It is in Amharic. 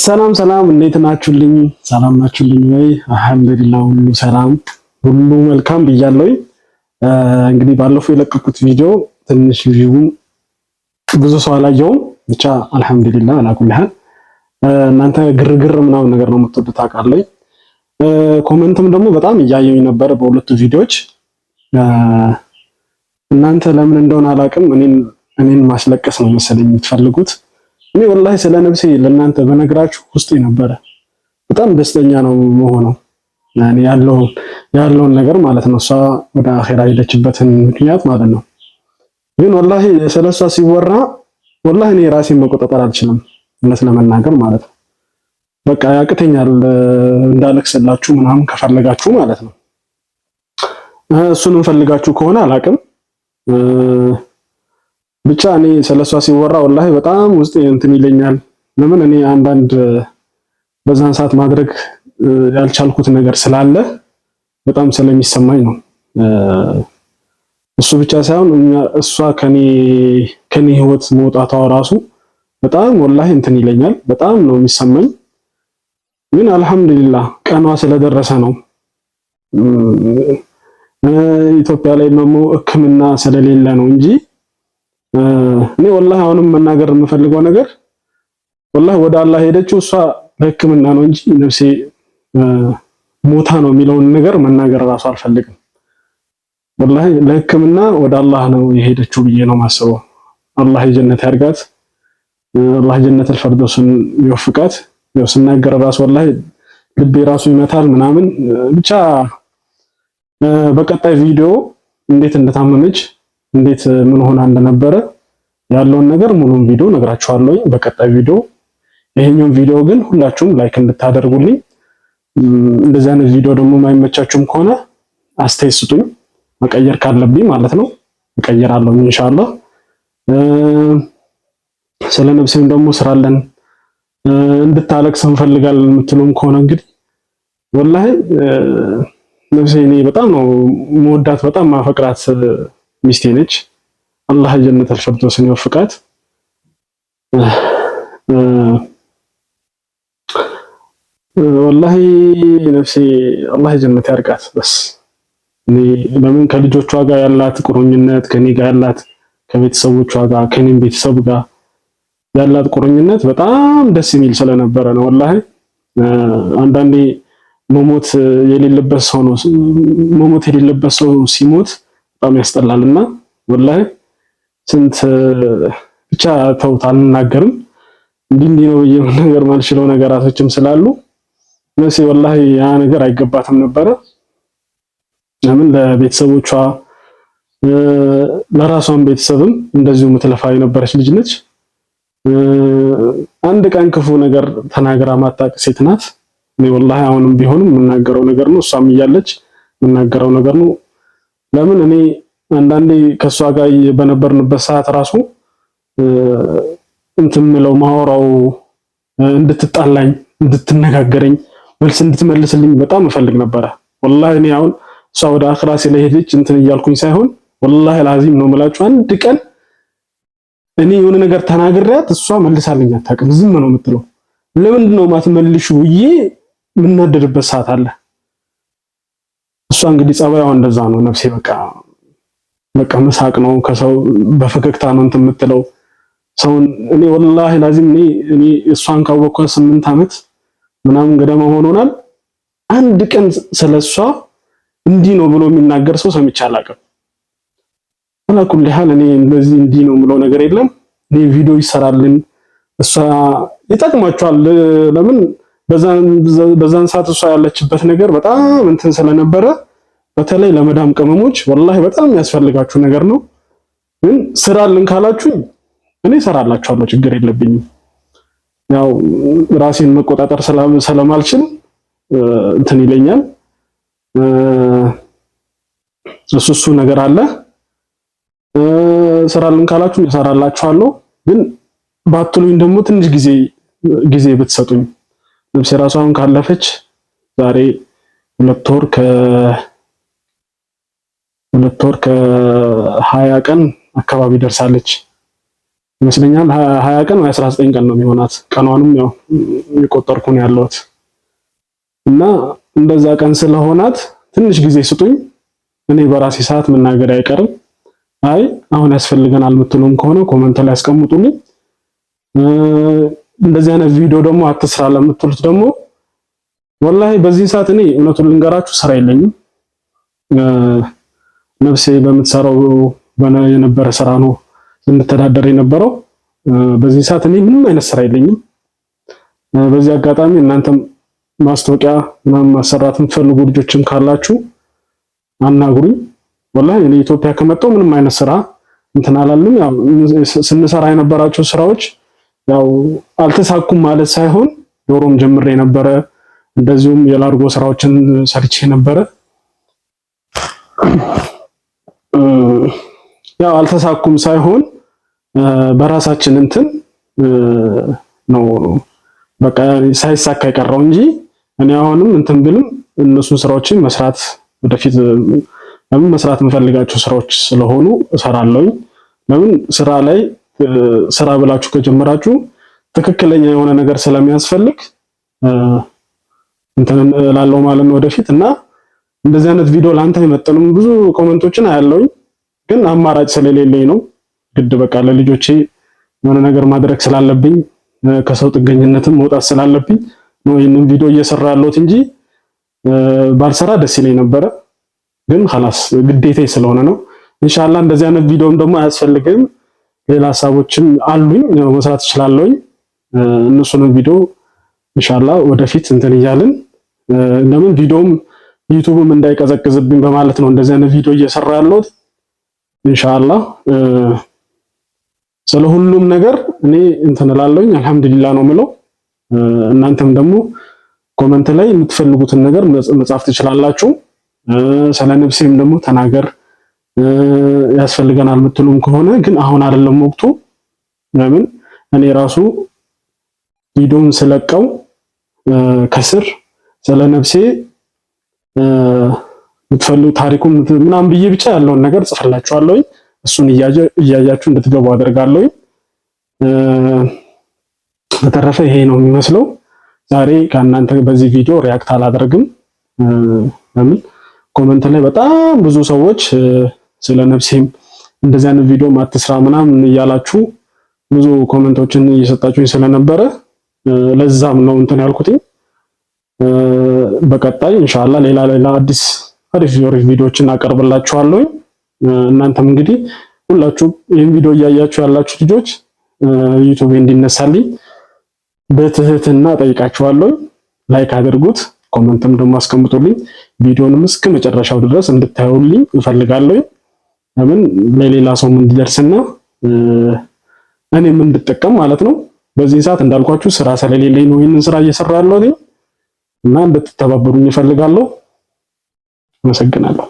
ሰላም ሰላም፣ እንዴት ናችሁልኝ? ሰላም ናችሁልኝ ወይ? አልሐምዱሊላህ ሁሉ ሰላም፣ ሁሉ መልካም ብያለሁኝ። እንግዲህ ባለፈው የለቀኩት ቪዲዮ ትንሽ view ብዙ ሰው አላየውም። ብቻ አልሐምዱሊላህ አላኩልሃል። እናንተ ግርግር ምናምን ነገር ነው የምትወዱት አውቃለሁኝ። Comment ም ደግሞ በጣም እያየሁኝ ነበር በሁለቱ ቪዲዮዎች። እናንተ ለምን እንደሆነ አላውቅም፣ እኔን ማስለቀስ ነው መሰለኝ የምትፈልጉት። እኔ ወላሂ ስለ ነፍሴ ለእናንተ በነግራችሁ ውስጤ ነበረ በጣም ደስተኛ ነው መሆነው ያለውን ነገር ማለት ነው። እሷ ወደ አኼራ ሄደችበትን ምክንያት ማለት ነው። ግን ወላሂ ስለሷ ሲወራ ወላሂ እኔ ራሴን መቆጣጠር አልችልም፣ እውነት ለመናገር ማለት ነው። በቃ ያቅተኛል እንዳለቅስላችሁ ምናምን ከፈለጋችሁ ማለት ነው። እሱንም ፈልጋችሁ ከሆነ አላቅም። ብቻ እኔ ስለሷ ሲወራ ወላሂ በጣም ውስጤ እንትን ይለኛል። ለምን እኔ አንዳንድ በዛን ሰዓት ማድረግ ያልቻልኩት ነገር ስላለ በጣም ስለሚሰማኝ ነው። እሱ ብቻ ሳይሆን እሷ ከኔ ከኔ ህይወት መውጣቷ ራሱ በጣም ወላሂ እንትን ይለኛል። በጣም ነው የሚሰማኝ። ግን አልሐምዱሊላህ ቀኗ ስለደረሰ ነው። ኢትዮጵያ ላይ ደግሞ ሕክምና ስለሌለ ነው እንጂ እኔ ወላሂ አሁንም መናገር የምፈልገው ነገር ወላሂ ወደ አላህ ሄደችው እሷ ለሕክምና ነው እንጂ ነፍሴ ሞታ ነው የሚለውን ነገር መናገር እራሱ አልፈልግም። ወላሂ ለሕክምና ወደ አላህ ነው የሄደችው ብዬ ነው ማስበው። አላህ የጀነት ያርጋት፣ አላህ ጀነተል ፈርዶስን ይወፍቃት። ያው ስናገር ራሱ ወላሂ ልቤ ራሱ ይመታል ምናምን። ብቻ በቀጣይ ቪዲዮ እንዴት እንደታመመች እንዴት ምን ሆና እንደነበረ ያለውን ነገር ሙሉን ቪዲዮ ነግራችኋለሁ በቀጣይ ቪዲዮ። ይሄኛውን ቪዲዮ ግን ሁላችሁም like እንድታደርጉልኝ፣ እንደዚህ አይነት ቪዲዮ ደግሞ የማይመቻችሁም ከሆነ አስተያየት ስጡኝ፣ መቀየር ካለብኝ ማለት ነው እቀይራለሁ ኢንሻአላህ። ስለ ነፍሴም ደግሞ ስራለን እንድታለቅስ እንፈልጋለን የምትሉም ከሆነ እንግዲህ ወላሂ ነፍሴ እኔ በጣም ነው መወዳት፣ በጣም ማፈቅራት ሚስቴ ነች። አላህ ጀነተል ፊርደውስን ይወፍቃት። ወላሂ ነፍሴ አላህ ጀነት ያርቃት። በስ እኔ ለምን ከልጆቿ ጋር ያላት ቁርኝነት ከኔ ጋር ያላት ከቤተሰቦቿ ጋር ከኔም ቤተሰብ ጋር ያላት ቁርኝነት በጣም ደስ የሚል ስለነበረ ነው። ወላሂ አንዳንዴ መሞት የሌለበት ሰው ነው መሞት የሌለበት ሰው ሲሞት በጣም ያስጠላልና ወላሂ ስንት ብቻ ተውት፣ አልናገርም። እንዲህ እንዲህ ነው ብዬ መናገር ማልችለው ነገራቶችም ስላሉ ነፍሴ ወላሂ ያ ነገር አይገባትም ነበረ። ለምን ለቤተሰቦቿ ለራሷን ቤተሰብም እንደዚሁ ምትለፋ የነበረች ልጅ ነች። አንድ ቀን ክፉ ነገር ተናግራ ማታውቅ ሴት ናት። እኔ ወላሂ አሁንም ቢሆንም የምናገረው ነገር ነው፣ እሷም እያለች የምናገረው ነገር ነው። ለምን እኔ አንዳንዴ ከእሷ ጋር በነበርንበት ሰዓት ራሱ እንትን ምለው ማወራው እንድትጣላኝ እንድትነጋገረኝ መልስ እንድትመልስልኝ በጣም እፈልግ ነበረ። ወላሂ እኔ አሁን እሷ ወደ አኽራ ስለሄደች እንትን እያልኩኝ ሳይሆን ወላሂ ላዚም ነው የምላችሁ፣ አንድ ቀን እኔ የሆነ ነገር ተናግሬያት እሷ መልሳልኝ አታውቅም። ዝም ነው የምትለው። ለምንድን ነው ማትመልሺው ብዬ የምናደድበት ሰዓት አለ። እሷ እንግዲህ ጸባይዋ እንደዛ ነው። ነፍሴ በቃ በቃ መሳቅ ነው፣ ከሰው በፈገግታ ነው እንትን የምትለው ሰውን። እኔ ወላሂ ላዚም እኔ እሷን ካወቅኳት 8 ዓመት ምናምን ገደማ ሆኖናል። አንድ ቀን ስለሷ እንዲህ ነው ብሎ የሚናገር ሰው ሰምቼ አላውቅም። አላኩል ሐል እኔ እንደዚህ እንዲህ ነው ብሎ ነገር የለም። እኔ ቪዲዮ ይሰራልን እሷ ይጠቅማቸዋል። ለምን በዛን ሰዓት እሷ ያለችበት ነገር በጣም እንትን ስለነበረ በተለይ ለመዳም ቅመሞች ወላሂ በጣም የሚያስፈልጋችሁ ነገር ነው። ግን ስራልን ካላችሁኝ እኔ እሰራላችኋለሁ፣ ችግር የለብኝም። ያው ራሴን መቆጣጠር ስለማልችል እንትን ይለኛል። እሱ ነገር አለ። ስራልን ካላችሁ እሰራላችኋለሁ። ግን ባትሉኝ ደግሞ ትንሽ ጊዜ ጊዜ ብትሰጡኝ ነፍሴ ራሷን አሁን ካለፈች ዛሬ 2 ወር ከ 20 ቀን አካባቢ ደርሳለች። ይመስለኛል 20 ቀን ወይ 19 ቀን ነው የሚሆናት። ቀኗንም ያው የቆጠርኩ ነው ያለሁት እና እንደዛ ቀን ስለሆናት ትንሽ ጊዜ ስጡኝ። እኔ በራሴ ሰዓት መናገር አይቀርም። አይ አሁን ያስፈልገናል የምትሉም ከሆነ comment ላይ አስቀምጡልኝ። እንደዚህ አይነት ቪዲዮ ደግሞ አትስራ ለምትሉት ደግሞ ወላሂ በዚህ ሰዓት እኔ እውነቱን ልንገራችሁ ስራ የለኝም። ነፍሴ በምትሰራው የነበረ ስራ ነው ስንተዳደር የነበረው። በዚህ ሰዓት እኔ ምንም አይነት ስራ የለኝም። በዚህ አጋጣሚ እናንተም ማስታወቂያ ምናምን ማሰራት የምትፈልጉ ልጆችም ካላችሁ አናግሩኝ። ወላሂ እኔ ኢትዮጵያ ከመጣሁ ምንም አይነት ስራ እንትን አላልንም። ያው ስንሰራ የነበራቸው ስራዎች ያው አልተሳኩም ማለት ሳይሆን ዶሮም ጀምሬ ነበረ፣ እንደዚሁም የላርጎ ስራዎችን ሰርቼ ነበረ። ያው አልተሳኩም ሳይሆን በራሳችን እንትን ነው በቃ ሳይሳካ የቀረው እንጂ እኔ አሁንም እንትን ብልም እነሱን ስራዎችን መስራት ወደፊት ለምን መስራት የምፈልጋቸው ስራዎች ስለሆኑ እሰራለሁኝ። ለምን ስራ ላይ ስራ ብላችሁ ከጀመራችሁ ትክክለኛ የሆነ ነገር ስለሚያስፈልግ እንትን እላለሁ ማለት ነው ወደፊት። እና እንደዚህ አይነት ቪዲዮ ለአንተ አይመጥንም ብዙ comment ኦችን አያለሁኝ፣ ግን አማራጭ ስለሌለኝ ነው ግድ በቃ ለልጆቼ የሆነ ነገር ማድረግ ስላለብኝ ከሰው ጥገኝነትም መውጣት ስላለብኝ ነው ይህንን ቪዲዮ እየሰራ ያለሁት እንጂ ባልሰራ ደስ ይለኝ ነበረ። ግን خلاص ግዴታ ስለሆነ ነው። ኢንሻአላህ እንደዚህ አይነት ቪዲዮም ደግሞ አያስፈልግም። ሌላ ሀሳቦችም አሉኝ መስራት እችላለሁኝ። እነሱንም ቪዲዮ ኢንሻአላህ ወደፊት እንትን እያልን ለምን ቪዲዮም ዩቲዩብም እንዳይቀዘቅዝብኝ በማለት ነው እንደዚህ አይነት ቪዲዮ እየሰራ ያለሁት። ኢንሻአላህ ስለ ሁሉም ነገር እኔ እንትን እላለሁኝ። አልሐምዱሊላህ ነው የምለው። እናንተም ደግሞ comment ላይ የምትፈልጉትን ነገር መጻፍ ትችላላችሁ። ስለ ነፍሴም ደግሞ ተናገር ያስፈልገናል የምትሉም ከሆነ ግን አሁን አይደለም ወቅቱ። ለምን እኔ ራሱ ቪዲዮን ስለቀው ከስር ስለ ነፍሴ የምትፈልጉ ታሪኩን ምናምን ብዬ ብቻ ያለውን ነገር ጽፍላችኋለሁኝ። እሱን እያያችሁ እንድትገቡ አደርጋለሁኝ። በተረፈ ይሄ ነው የሚመስለው። ዛሬ ከእናንተ በዚህ ቪዲዮ react አላደርግም። ለምን comment ላይ በጣም ብዙ ሰዎች ስለ ነፍሴም እንደዚህ አይነት ቪዲዮ አትስራ ምናምን እያላችሁ ብዙ comment ኦችን እየሰጣችሁኝ ስለነበረ ለዛም ነው እንትን ያልኩትኝ። በቀጣይ ኢንሻአላህ ሌላ ሌላ አዲስ አሪፍ ቪዲዮዎችን አቀርብላችኋለሁ። እናንተም እንግዲህ ሁላችሁ ይህን ቪዲዮ እያያችሁ ያላችሁ ልጆች ዩቲዩብ እንዲነሳልኝ በትህትና ጠይቃችኋለሁ። like አድርጉት፣ comment ም ደግሞ አስቀምጡልኝ። ቪዲዮንም እስከ መጨረሻው ድረስ እንድታዩልኝ እፈልጋለሁ። ለምን ለሌላ ሰውም እንዲደርስና እኔም እንድጠቀም ማለት ነው። በዚህ ሰዓት እንዳልኳችሁ ስራ ስለሌለኝ ነው ይህንን ስራ እየሰራ ያለሁት እና እንድትተባበሩኝ እፈልጋለሁ። አመሰግናለሁ።